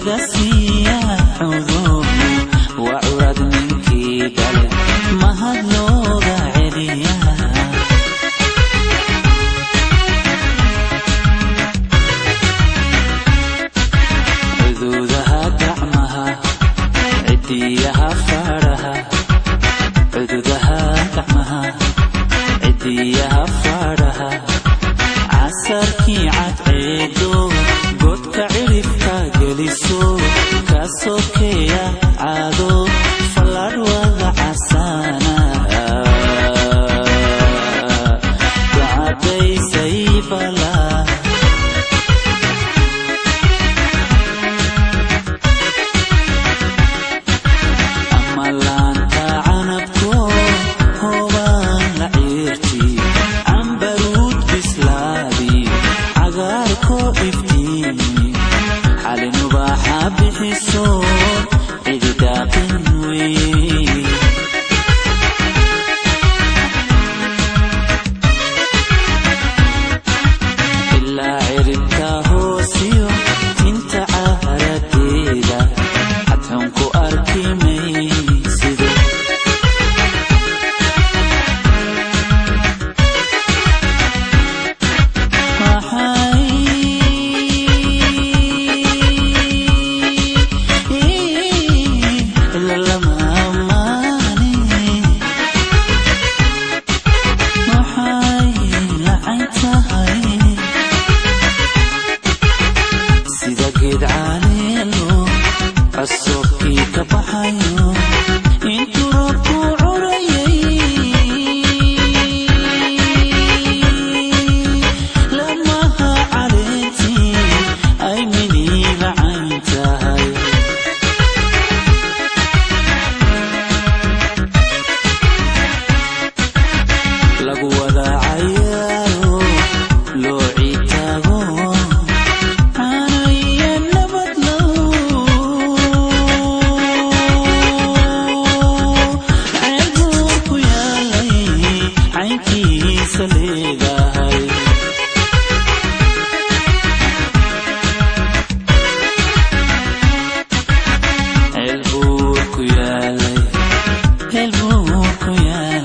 Laga siiyaa cudur waa curad ninkii dhale, mahad looga celiyaa. Cududaha gacmaha, cidiyaha faraha, cududaha gacmaha, cidiyaha faraha, casarkii cadceedo godka ciribka geliso, ka sokeeya caado falladh wada casaana gacadaysay bala. Ama laanta canabko hoobaan la ciirti, cambaruud bislaadi, cagaarko iftiimi, xalin ubaxa bixiso, cididaaqin wey. Ilaa ciribka hoosiyo tinta caaradeeda, cadxun ku arki maysido. Waxay ila lama amaane, waxay lacayn tahay sida geed caleelo cusubkii ka baxayo intuu roobku curayay, lamaha caleentii ay miniiba cayn tahay. Lagu wada cayaaro loo ciitaago caanaya nabad low, ceel buu ku yaalay caynkiisa leedahay. Ceel buu ku yaalay, ceel buu ku yaalay.